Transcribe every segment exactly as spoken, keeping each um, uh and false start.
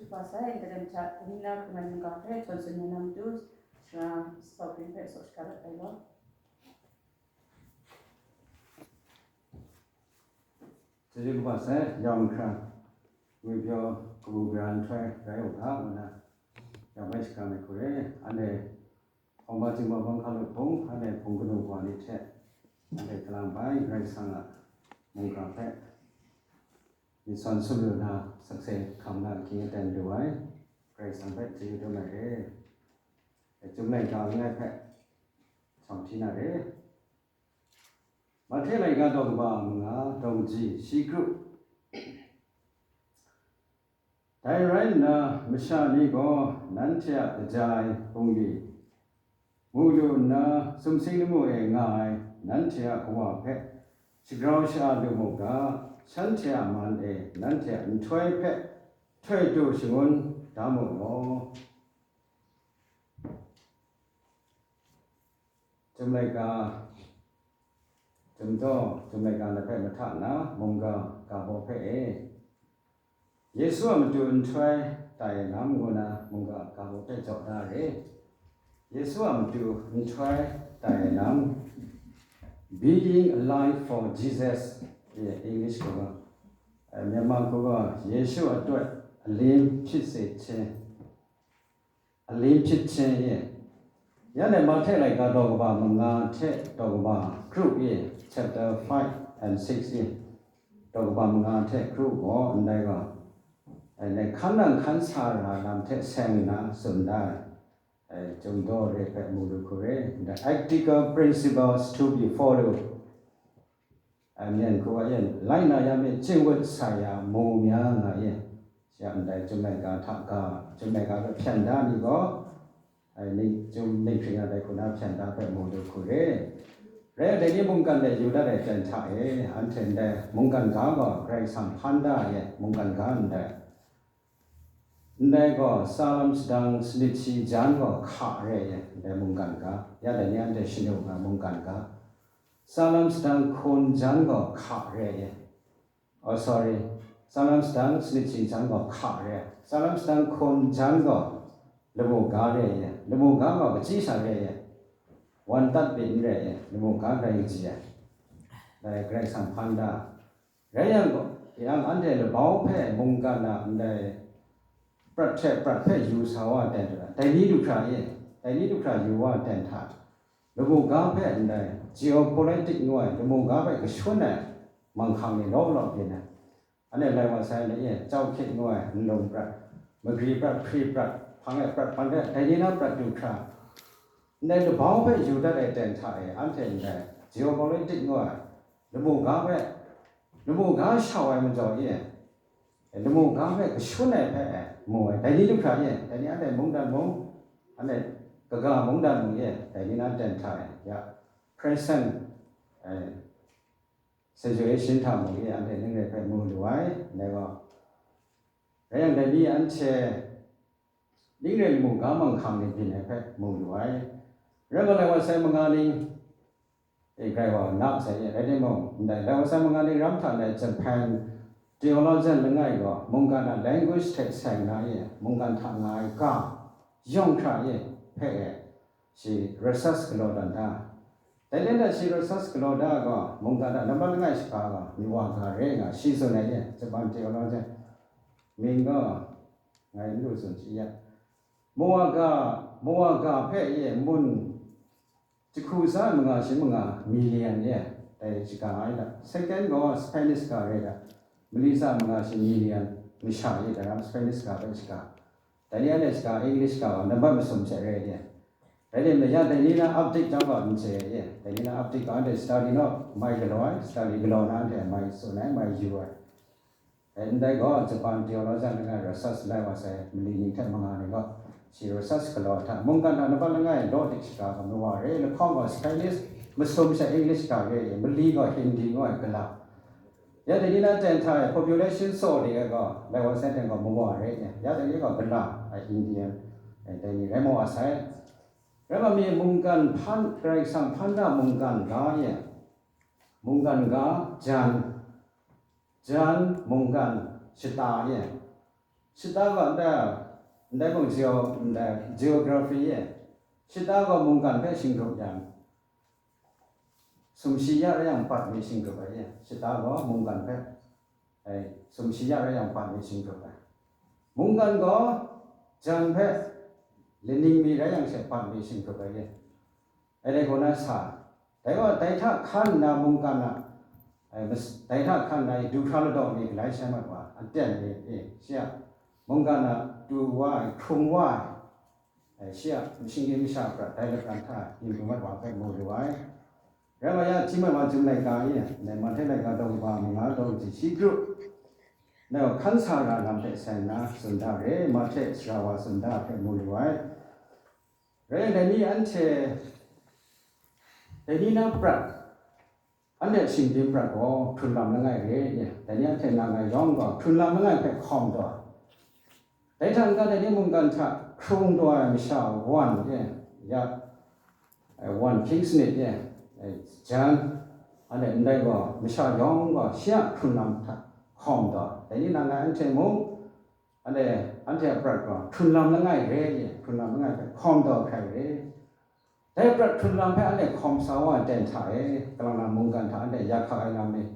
Chupa sai, ndai lam hta, Tamina Hkriman mungga hpe htawn tsun na matu, sara Sawpring hpe saw shaga dat ai law. Chyeju kaba sai, yawng hkra, ngwi pyaw kabu gara nhtoi rai u ga, ngu na, yawng bai shaga ai hku re, anhte hkawm ba chyum ba bang hkalup hpung, anhte hpung kanu wa ni hte, anhte kalang bai Karai Kasang a mungga hpe myit sawn sumru na, sakse hkam na ahkying aten lu ai, Karai Kasang hpe chyeju dum ai re. Chyum laika langai hpe shawng hti na re. Mahte laika daw kaba manga, daw kaji shi kru. Dai rai nna, masha ni gaw nanhte a kaja ai bungli, mu lu nna, sumsing lamu e nga ai nanhte a Kawa hpe shagrau sha-a lu mu ga, shanhte a man e nanhte a nhtoi hpe htoi du shangun da mu law. Chyum laika, Chyum daw, Chyum laika na hpe mahta na, mungga ga baw hpe e, Yesu a matu nhtoi tai lam ngu na mungga ga baw hpe jaw da re. Yesu a matu nhtoi tai lam, Being Alive for Jesus, e, English hku ga, e, Myanmar hku ga, Yesu a tut alim hpyit se hte, alim hpyit hte e. Ya le Mahte laika daw kaba manga hte daw kaba kru e, chapter five and six e, daw kaba manga hte kru gaw ndai ga, e, ndai hkan nang hkan sa ra lam hte seng nna tsun da ai, e, Chyum daw re hpe mu lu hku re, ndai ethical principles to be followed. Amen. Hku wa yin, lai na ya me, ching wut sa ya mu mya nga yin. Shi a ndai Chyum laika hta ga, Chyum laika hpe hpyan da ni gaw, ai, ning, Chyum ning hkring a dai hku na hpyan da hpe mu lu hku re. Rai dai ni mungkan de yu dat ai ten hta e, anhte ndai mungkan ga gaw Karai Kasang hpan da e, mungkan ga ndai. Ndai gaw, Salam sadang sanit shi jan gaw hka re ai, ndai mungkan ga, ya dai ni anhte shanu nga mungkan ga. Salam sadang hkun jan gaw hka re ai. Oh, sorry. Salam sadang sanit shi jan gaw hka re ai. Salam sadang hkun jan gaw lamu ga re ai. Lamu ga gaw kachyi sa re ai. Wan tat byin re ai. Lamu ga grai kaji ai. Dai Karai Kasang hpan da. Rai yang gaw, yang anhte labau hpe mungkan a ndai prat hte prat hpe yu sa wa ten hta, dai ni du hkra e, dai ni du hkra yu wa ten hta, lamu ga hpe ndai geopolitic ngu ai lamu ga hpe kashun ai manghkang ni law law byin ai. Anhte lai wa sai ni e, chau hkyit ngu ai nlung prat, magri prat, hpri prat, hpang e prat, hpan hte dai ni na prat du hkra, ndai labau hpe yu dat ai ten hta e, anhte ndai geopolitic ngu ai lamu ga hpe, lamu ga shau ai majaw e, lamu ga hpe kashun ai hpe mu ai, dai ni du hkra e, dai ni anhte mungdan mung, anhte kaga mungdan mung e, dai ni na ten hta e, ya, present, eh, situation hta mung e, anhte ning rai hpe mu lu ai, dai gaw, rai yang, dai ni anhte ning rai lamu ga manghkang ni byin ai hpe mu lu ai. Rai gaw, lai wa sai manga ning, e, grai wa na sai e, rai timung, ndai lai wa sai manga ning ram hta ndai Japan theologian langai gaw mungkan a language hte seng na e, mungkan hta nga ai ga yawng hkra e hpe e, shi research galaw dan da. Dai len dat shi research galaw da gaw, mungkan a nambat langai shaga gaw, Miwaga re nga, shi tsun ai e, Japan theologian mying gaw, ngai n lu tsun shi ya. Miwaga, Miwaga hpe e mun jahku tsa manga shi manga million e, dai shaga ai da. Second gaw Spanish ga re da. Mali tsa manga shi million masha e da ram Spanish ga hpe shaga. Dai ni anhte shaga, English ga gaw nambat masum hte re ai ni. Rai timung, ya dai ni na update chyawm gaw n chye ai ni. Dai ni na update gaw anhte study naw mai galaw ai, study galaw na anhte mai tsun ai, mai yu ai. Dai ndai gaw, Japan theologian langai research lai wa sai, mali ning hte manga ni gaw, shi research galaw hta, mungkan hta nambat langai law dik shaga gaw Miwa re, lahkawng gaw Spanish, masum hte English ga re, mali gaw Hindi ngu ai gala. Ya dai ni na ten hta e population tsaw de ai gaw, lai wa sai ten gaw Miwa re, ya dai ni gaw gala, ai Indian, ai dai ni rai maw wa sai. Rai ma mi mungkan hpan, Karai Kasang hpan da mungkan ga e, mungkan ga jan, jan mungkan shata e, Shata gaw ndai, ndai mung geo-, ndai geography e, shata gaw mungkan hpe shinggrup yang, sumshi ya rai yang, pat mi shinggrup ai e, shata gaw mungkan hpe, ai, sumshi ya rai yang, pat mi shinggrup ai. Mungkan gaw jan hpe laning mi rai yang she, pat mi shinggrup ai e. Ai dai gaw na sa, dai gaw dai hta hkan nna mungkan a, ai, mas-, dai hta hkan nna du hkra ladaw mi galai shai mat wa, aten mi e, shi a mungkan a du wa ai, hkrung wa ai, ai, shi a shinggyim masha prat dai lakan hta yin pru mat wa hpe mu lu ai. Rai wa ya, Chyum ai wa Chyum laika e, dai Mahte laika daw kaba manga daw kaji shi kru, dai gaw hkan sa ra lam hpe sai nna tsun da re, Mahte sara wa tsun da hpe mu lu ai. Rai yang, dai ni anhte, dai ni na prat, anhte shinggyim prat gaw hkrun lam langai re, dai ni anhte na ngai yawng gaw hkrun lam langai hpe hkawm taw ai. Dai hta n-ga, dai ni mungkan hta hkrung taw ai masha wan e, ya, ai, wan hpyi sanit e, ai, jan, anhte ndai gaw masha yawng gaw shi a hkrun lam hta hkawm taw ai. Dai ni na ngai anhte mung, anhte, anhte a prat gaw hkrun lam langai re, hkrun lam langai hpe hkawm taw hkrai re. Dai prat hkrun lam hpe anhte hkawm sa wa ai ten hta e, kalang na mungkan hta anhte yak hkak ai lam ni,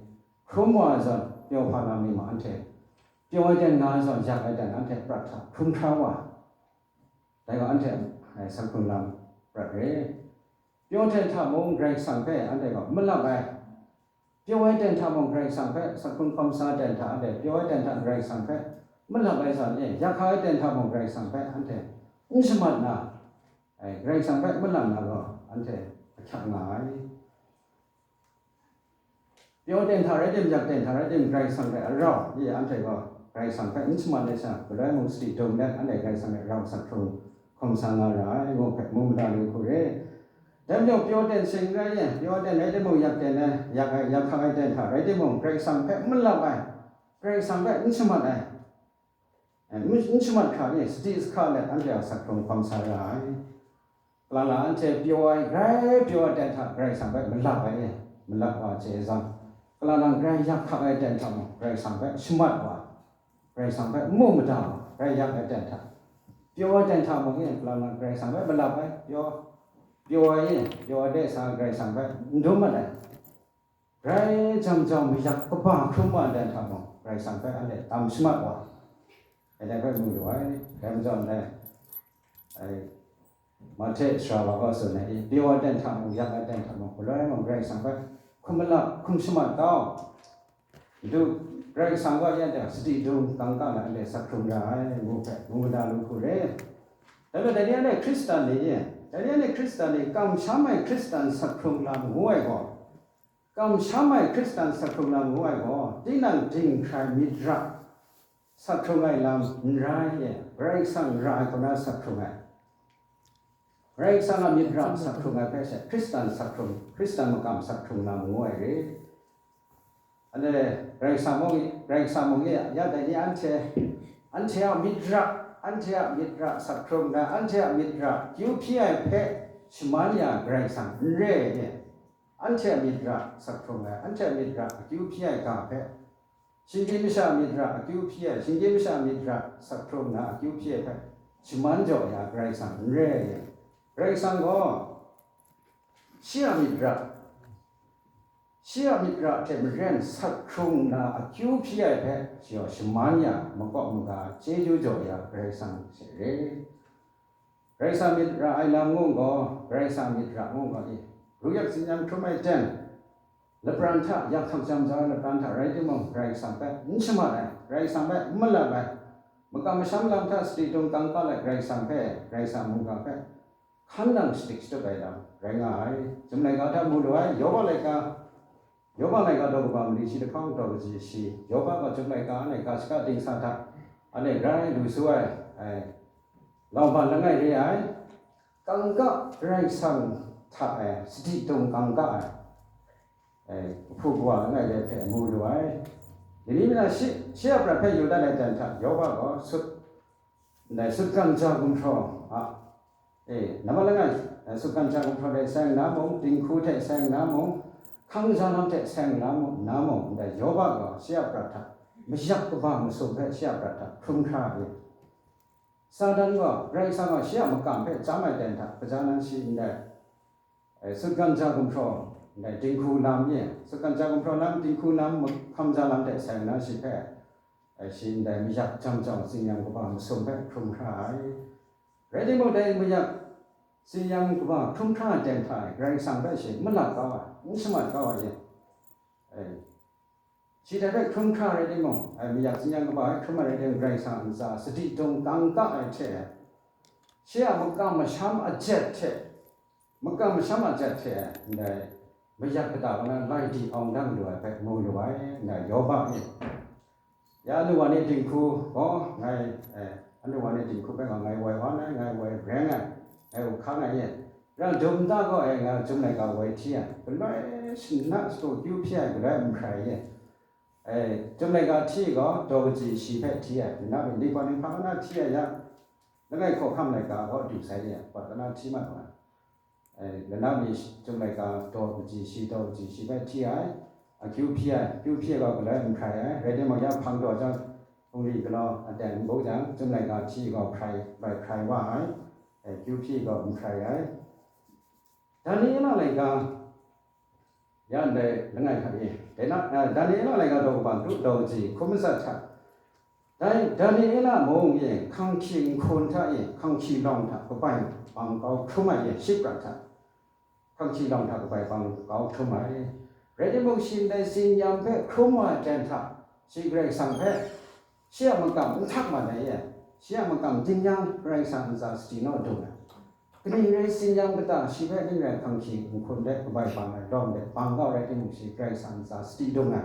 hkrum wa ai zawn pyaw hpa lam ni ma, anhte pyaw ai ten nga ai zawn, yak ai ten anhte prat hta hkrum hkra wa ai. Dai gaw anhte a, ai, sak hkrun lam prat re. Pyaw ten hta mung Karai Kasang hpe anhte gaw malap ai. Pyaw ai ten hta mung Karai Kasang hpe, sak hkrung hkawm sa ten hta anhte pyaw ai ten hta Karai Kasang hpe malap ai zawn e, yak hkak ai ten hta mung Karai Kasang hpe anhte n shamat na, ai, Karai Kasang hpe malap na gaw anhte ahkyak nga ai. Pyaw ten hta rai tim, yak ten hta rai tim, Karai Kasang hpe a rau e, anhte gaw Karai Kasang hpe n shamat ai sha, galoi mung sadi dung let anhte Karai Kasang hpe rau sak hkrung hkawm sa nga ra ai, ngu hpe mu mada lu hku re. Dai majaw pyaw ten seng n rai e, pyaw ten rai timung, yak ten ai, yak ai, yak hkak ai ten hta rai timung, Karai Kasang hpe n malap ai, Karai Kasang hpe n shamat ai, n, n shamat hkra ni, sadi sahka let anhte a sak hkrung hkawm sa ra ai. Kalang na anhte pyaw ai, grai pyaw ai ten hta Karai Kasang hpe malap ai e, malap wa ai hte e zawn, kalang na grai yak hkak ai ten hta mung Karai Kasang hpe shamat wa, Karai Kasang hpe n mu mada wa, grai yak ai ten hta, pyaw ai ten hta mung e, kalang na Karai Kasang hpe malap ai, pyaw, pyaw ai e, pyaw ai de sa Karai Kasang hpe n dum mat ai. Grai jang jau mayak kaba hkrum wa ai ten hta mung, Karai Kasang hpe anhte tam shamat wa ai, dai hpe mu lu ai. Dai majaw ndai, ai, Mahte sara wa gaw tsun ai, pyaw ai ten hta mung, yak ai ten hta mung, galoi mung, Karai Kasang hpe hkum malap, hkum shamat kau. Madu, Karai Kasang gaw ya jang, sadi dung kangka na anhte sak hkrung ra ai, ngu hpe, mu mada lu hku re. Dai majaw, dai ni anhte Hkristan ni, dai ni anhte Hkristan ni, kamsham ai Hkristan sak hkrung lam ngu ai gaw, kamsham ai Hkristan sak hkrung lam ngu ai gaw, tinang dinghkrai myit ra sak hkrung ai lam n rai e, Karai Kasang ra ai kaw na sak hkrung ai. Karai Kasang a myit ra sak hkrung ai hpe she, Hkristan sak hkrung, Hkristan makam sak hkrung lam ngu ai re. Anhte Karai Kasang mung e, Karai Kasang mung e, ya dai ni anhte, anhte a myit ra, anhte a myit ra sak hkrung na, anhte a myit ra akyu hpyi ai hpe shaman ya Karai Kasang n re ai ni? Anhte a myit ra sak hkrung ai, anhte a myit ra akyu hpyi ai ga hpe, shinggyim masha a myit ra akyu hpyi ai, shinggyim masha a myit ra sak hkrung na akyu hpyi ai hpe shaman jaw ya Karai Kasang n re ai ni? Karai Kasang gaw shi a myit ra, shi a myit ra hte maren sak hkrung na akyu hpyi ai hpe shi gaw shaman ya, makawp maga chyeju jaw ya Karai Kasang she re. Karai Kasang myit ra ai lam ngu gaw, Karai Kasang myit ra ngu gaw, e, ru yak tsin yan hkrum ai ten, lapran hta yak hkak jam jau ai lapran hta rai timung, Karai Kasang hpe n shamat ai, Karai Kasang hpe n malap ai, makam masham lam hta sadi dung kangka ai Karai Kasang hpe, Karai Kasang mungga hpe hkan nang shadik shatup ai lam rai nga ai. Chyum laika hta mu lu ai, Yoba laika, Yoba laika daw kaba mali shi lahkawng daw kaji shi, Yoba gaw Chyum laika laika shaka dingsa hta anhte grai lu su ai, ai, lauban langai re ai, kangka Karai Kasang hta e sadi dung kangka ai, ai, kahpu kawa langai re hpe mu lu ai. Dai ni na shi, shi a prat hpe yu dat ai jan hta, Yoba gaw sut, ndai sutgan ja gumhpraw a, e, nambat langai, e, sutgan ja gumhpraw hte seng na mung, dinghku hte seng na mung, hkang ja lam hte seng na mung, na mung, ndai Yoba gaw shi a prat hta mayak kaba masum hpe shi a prat hta hkrum hkra ai. Satan gaw Karai Kasang gaw shi a makam hpe chyam ai ten hta kaja nan shi ndai, eh, sutgan ja gumhpraw ndai dinghku lam ye, sutgan ja gumhpraw lam, dinghku lam, hkam ja lam hte seng na shi hpe, eh, shi ndai mayak jam jau tsin-yam kaba masum hpe hkrum hkra ai. Rai timung, dai mayak tsin-yam kaba hkrum hkra ai ten hta e, Karai Kasang hpe shi n malap kau ai, n shamat kau ai ye. Eh, shi dai hpe hkrum hkra rai timung, ai mayak tsin-yam kaba hpe hkrum ai rai timung, Karai Kasang a ntsa sadi dung kangka ai hte, shi a makam masham a jet hte, makam masham a jet hte ndai mayak kata kaw na lai di awng dang lu ai hpe mu lu ai, ndai Yoba e. Ya, anu wa ni dinghku gaw ngai, eh, anu wa ni dinghku hpe gaw ngai woi wa ai, ngai woi reng ai, ngai u hkang ai ye. Rang dum nta gaw, eh, ngai Chyum laika woi hti ai, galoi shana shadu kyu hpyi ai, galoi nhprai ye. Eh, Chyum laika hti gaw daw kaji shi hpe hti ai, lanau mi ni gaw ninghpang na hti ai yang, langai hkawhkam laika gaw du sai ye, gaw na hti mat wa ai. Eh, lanau mi Chyum laika daw kaji shi, daw kaji shi hpe hti ai, akyu hpyi ai, kyu hpyi ai gaw galoi nhprai ai, rai timung, ya hpang daw jang, hpungli galaw aten n bung jang, Chyum laika hti gaw hprai, bai hprai wa ai, eh, kyu hpyi gaw nhprai ai. Daniela laika, ya ndai langai hta e, dai na, eh, Daniela laika daw kaba kru daw kaji hkrum matsat hta, dai Daniela mung e hkang hkyi nhkun hta e hkang hkyi lawng hta kabai bang kau hkrum ai e, shiprat hta hkang hkyi lawng hta kabai bang kau hkrum ai. Rai timung, shi ndai tsin-yam hpe hkrum wa ai ten hta, shi Karai Kasang hpe, shi a makam n htak mat ai e, shi a makam ding yang Karai Kasang a ntsa sadi naw dung ai. Kaning rai tsin-yam kata shi hpe ning rai hkang hkyi nhkun de kabai bang ai lawng de bang kau rai timung, shi Karai Kasang a ntsa sadi dung ai.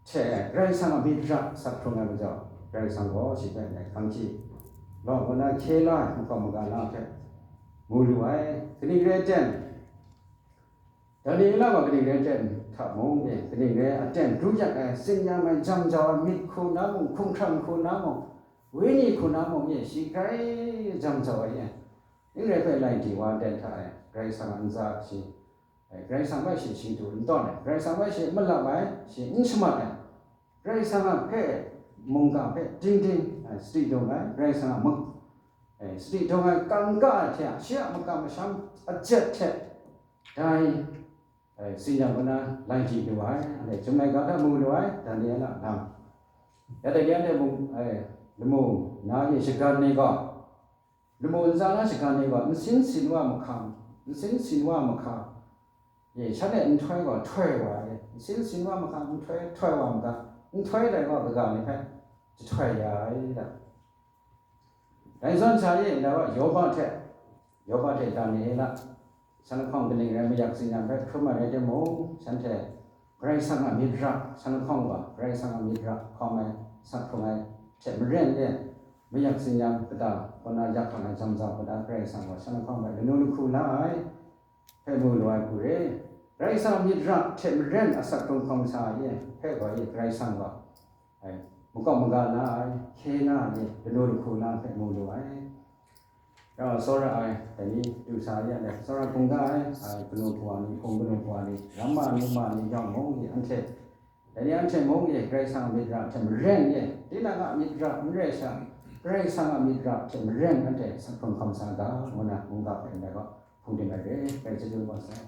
Hte Karai Kasang a myit ra asak hkrung ai majaw, Karai Kasang gaw shi hpe ndai hkang hkyi lawng kaw na hkye la ai makam maga na hpe mu lu ai. Kaning rai ten, Daniela gaw kaning rai ten hta mung e, kaning rai aten kru yak ai, tsin-yam ai, jam jau ai, myit hku na mung, hkungkram hku na mung, wenyi hku na mung e, shi grai jam jau ai e. Ning rai hpe lai di wa ai ten hta e, Karai Kasang a ntsa shi, eh, Karai Kasang hpe shi shingtu n tawn ai, Karai Kasang hpe shi n malap ai, shi n shamat ai, Karai Kasang a hpe mungga hpe ding ding, eh, sadi dung ai, Karai Kasang a muk, eh, sadi dung ai kangka ai hte a, shi a makam masham a jet hte dai, eh, tsin-yam kaw na lai di lu ai, anhte Chyum laika hta mu lu ai, Daniela lam. Ya dai ni anhte mung, eh, lamu na e shagan ni gaw, lamu ntsa na shagan ni gaw, nsin sin wa mahkang, nsin sin wa mahkang, e, shanhte nhtoi gaw htoi wa ai, nsin sin wa mahkang nhtoi htoi wa mahkang, nhtoi dai gaw kaga ni hpe jahtoi ya ai da. Dai zawn sha e, ndai wa Yoba hte, Yoba hte Daniela, shan lahkawng kaning rai mayak tsin-yam hpe hkrum ai rai timung, shanhte Karai Kasang a myit ra, shan lahkawng gaw Karai Kasang a myit ra hkawm ai, sak hkrung ai hte maren e, mayak tsin-yam kata kaw na yak hkang ai jam jau kata Karai Kasang gaw shan lahkawng hpe lanu lahku la ai hpe mu lu ai hku re. Karai Kasang a myit ra hte maren asak hkrung hkawm sa ai e, hpe gaw e Karai Kasang gaw, ai, makawp maga la ai, hkye la ai e, lanu lahku la ai hpe mu lu ai. Rau tsawra ai, dai ni du sa ya let, tsawra hkungga ai, ai, kanu hpawa ni, hpung kanu hpawa ni, ramma numa ni yawng mung e, anhte, dai ni anhte mung e, Karai Kasang a myit ra hte maren e, tinang a myit ra n rai sha, Karai Kasang a myit ra hte maren anhte sak hkrung hkawm sa ga, ngu na mungga hpe ndai gaw hpung tim ai re, Karai chyeju wa sai.